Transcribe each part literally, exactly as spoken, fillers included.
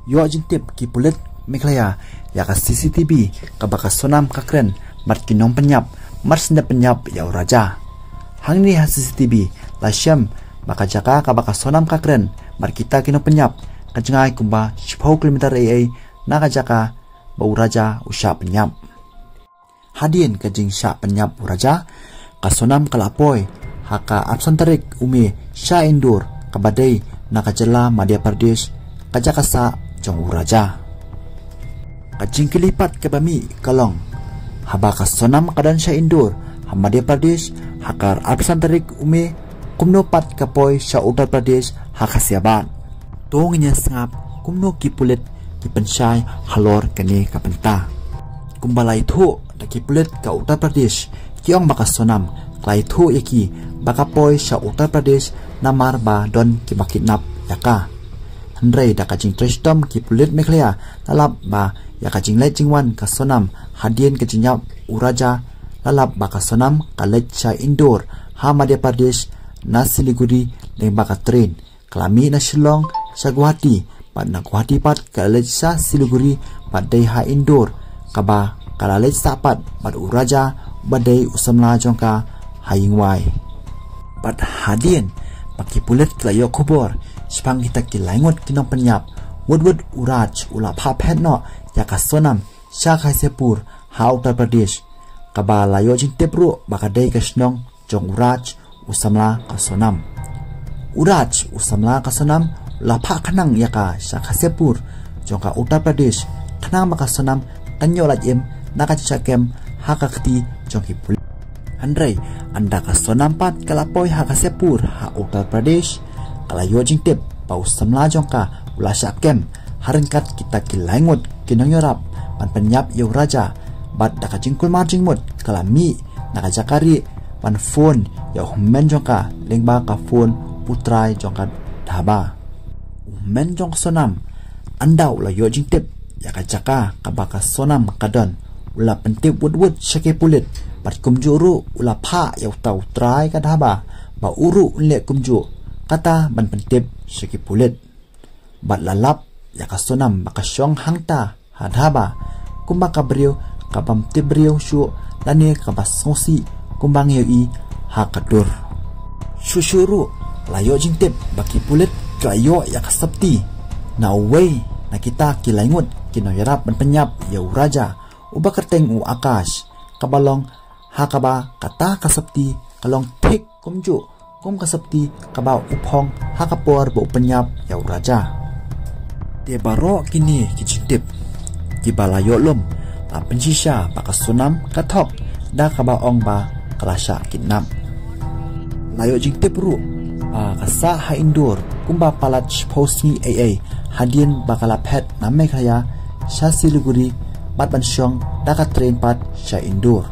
Ïoh jingtip ki pulit Meghalaya ïa ka C C T V kaba ka Sonam ka kren bad ki nongpynïap, mar shu pyndep ïa u Raja. Hangne ha C C T V la shem ba ka jaka kaba ka Sonam ka kren bad kita ki nongpynïap ka jngai kumba shiphew kilometer ei ei na ka jaka ba u Raja u shah pynïap. Hadien ka jingshah pynïap u Raja, ka Sonam ka la poi ha ka arphew san tarik u Mei sha Indore kaba dei na ka jylla Madhya Pradesh, ka jaka sah jong u Raja. Ka jingkylli pat kaba mih ka long, haba ka Sonam ka don sha Indore ha Madhya Pradesh ha ka arphew san tarik u Mei, kumno pat ka poi sha Uttar Pradesh ha Ghaziabad? To ngin ïa sngap kumno ki pulit ki pynshai halor kane ka bynta. Kumba la ïathuh da ki pulit ka Uttar Pradesh, ki ong ba ka Sonam ka la ïathuh ïa ki ba ka poi sha Uttar Pradesh namar ba don kiba kidnap ïa ka. Hynrei da ka jingtrei shitom ki pulit Meghalaya la lap ba ïa ka jingleit jingwan ka Sonam hadien ka jingïap u Raja, la lap ba ka Sonam ka leit sha Indore ha Madhya Pradesh na Siliguri lyngba ka train. Ka la mih na Shillong sha Guwahati, bad na Guwahati pat ka la leit sha Siliguri bad dei ha Indore kaba ka la leit sah pat bad u Raja uba dei u samla jong ka ha ïingwai. Bad hadien ba ki pulit ki la ïoh khubor shaphang kita ki laingut ki nongpynïap, wut wut u Raj u la phah phet noh ïa ka Sonam sha Ghaziapur ha Uttar Pradesh, kaba la ïoh jingtip ruh ba ka dei ka shnong jong u Raj u samla ka Sonam. U Raj u samla ka Sonam u la phah khnang ïa ka sha Ghaziapur jong ka Uttar Pradesh, khnang ba ka Sonam kan ïoh lait im na ka jingshah kem ha ka kti jong ki pulit. Hynrei ynda ka Sonam pat ka la poi ha Ghaziapur ha Uttar Pradesh, ka la ïoh jingtip ba u samla jong ka u la shah kem ha ryngkat kita ki laingut ki nongïarap ban pynïap ïa u Raja, bad da ka jingkulmar jingmut ka la mih na ka jaka rieh ban phone ïa u hynmen jong ka lyngba ka phone u trai jong ka dhaba. U hynmen jong ka Sonam, ynda u la ïoh jingtip ïa ka jaka kaba ka Sonam ka don, u la pyntip wut wut sha ki pulit, bad kumjuh ruh u la phah ïa uta u trai ka dhaba ba u ruh un leh kumjuh kata ban pyntip sha ki pulit. Bad la lap ïa ka Sonam ba ka shong hangta ha dhaba kumba ka briew kabym tip briew shuh lane kaba sngewsih kumba ngi ïohi ha ka dur. Shuh shuh ruh la ïoh jingtip ba ki pulit ki la ïoh ïa ka sopti na uwei na kita ki laingut ki nongïarap ban pynïap ïa u Raja, uba kyrteng u Akash, kaba long ha kaba kata ka sopti ka long thik kumjuh kum ka sopti kaba u phong ha ka por ba u pynïap ïa u Raja. Te baroh kine ki jingtip kiba la ïoh lum la pynshisha ba ka Sonam ka thok da kaba ong ba ka la shah kidnap. La ïoh jingtip ruh ba ka sah ha Indore kumba palat shiphew sngi ei ei hadien ba ka la phet na Meghalaya sha Siliguri bad ban shong da ka train pat sha Indore.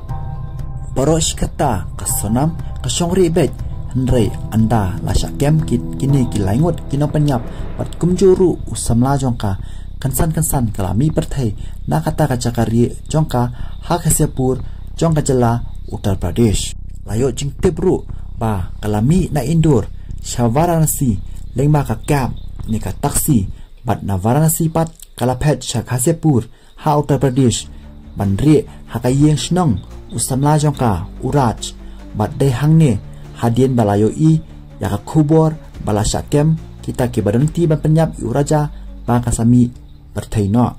Baroh shi katta ka Sonam ka shong rieh beit, hynrei ynda la shah kem kine ki laingut ki nongpynïap bad kumjuh ruh u samla jong ka, kynsan kynsan ka la mih pyrthei na kata ka jaka rieh jong ka ha Ghaziapur jong ka jylla Uttar Pradesh. La ïoh jingtip ruh ba ka la mih na Indore sha Varanasi lyngba ka cab ne ka taxi, bad na Varanasi pat ka la phet sha Ghaziapur ha Uttar Pradesh ban rieh ha ka ïing shnong u samla jong ka u Raj, bad dei hangne hadien ba la ïohi ïa ka khubor ba la shah kem kita kiba don lynti ban pynïap ïa u Raja ba ka sa mih pyrthei noh.